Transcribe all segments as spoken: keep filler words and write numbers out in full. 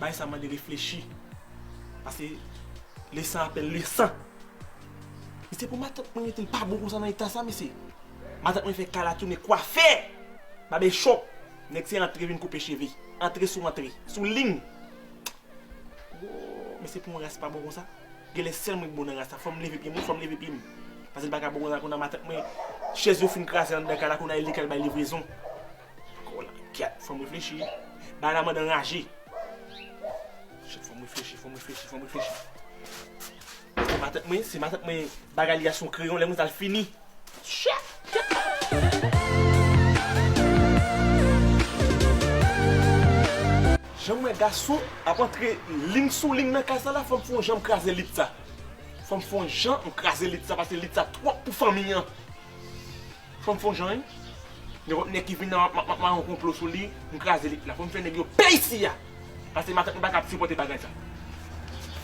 Bagay sa mande reflechi. Paske le sang appelle le sang. Mesye, pou matant mwen rete l pa bon konsa nan eta sa, mesye. Matant mwen fè kay la tounen kwafè, babechòp. Nèg se antre vin koupe cheve. Antre sou antre. Sou liy. Oh, mesye, pou yon ras pa bon konsa. Genlè sèl mwen k bon nan ras la. Fò m leve pye m, wi, fò m leve pye m. Paske l pa ka bon konsa, kounye a matant mwen, chèz yo fin kraze anndan kay la, kounye a e li k al bay livrezon. Kola, kèt, fò m reflechi. Bagay la mande anraje. Shit, fò m reflechi, fò m reflechi, fò m reflechi. Se matant mwen, se matant mwen, bagay li a se yon kreyon, lè mwen sa l fini. Shit, kèt. Jan m wè gason ap antre liy sou liy nan kay sa la, fò m fè yon jan m kraze lit sa. Fò m fè yon jan m kraze lit sa, paske lit sa twòp pou fanmi an. Fò m fè yon jan, wi. Nenpòt nèg ki vin nan, m ap, m ap, m ap mare yon konplo sou li, m kraze lit la. Fò m fè nèg yo pè isi a. Paske matant mwen pa ka ap sipòte bagay sa.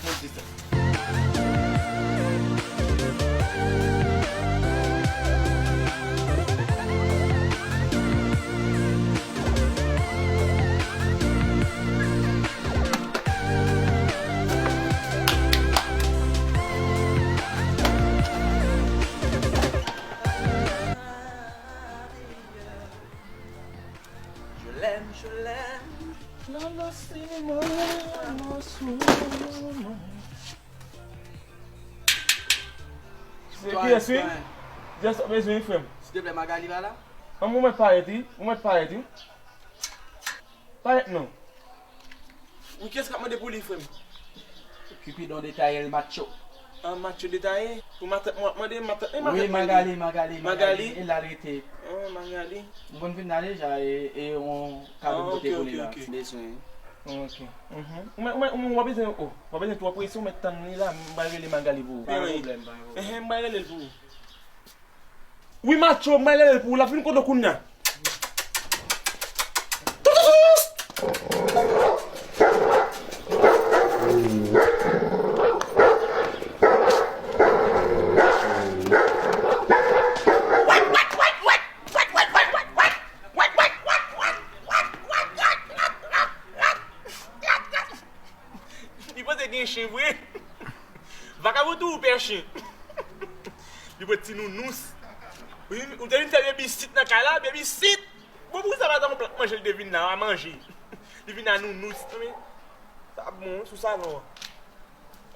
Mwen di sa. Je l'aime, je l'aime. Lala sinema, lala sinema. Se kiyès wi? Jès, w bezwen wi, frè m? Silteplè, Magali pa la? An, ou mèt parèt wi, ou mèt parèt wi. Parèt non. Wi, kiyès k ap mande pou li, frè m? Cupidon detaye, el macho. Ah, macho detaye? Pou matant mwen ap mande, matant, e matant mwen li? Wi, Magali, Magali, Magali. Magali, e la l rete. Ah, Magali. M konn vin la deja, e, e yon kado m pote pou li la. Ah, ok, ok, ok. M bezwen. Ok. Mhm. Ou mèt, ou mèt, ou mèt, w ap bezwen, oh, w ap bezwen twò prese, ou mèt tann li la, m pral rele Magali pou ou. Pa gen pwoblèm, pa gen pwoblèm. Ehe, m pral rele l pou ou. Wi, macho, m pral rele l pou ou, l ap vin kote w kounya. Li panse gen chen vre. Vakabon tou ou pè chen. Li pran ti nounous. Ou, ou te vin fè babysit nan kay la, babysit. Bon, poukisa pa ta yon plat manje l te vin la, a manje. Li vin a nounous. Men, sa bon, sou salon an.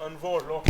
Ann vòlò.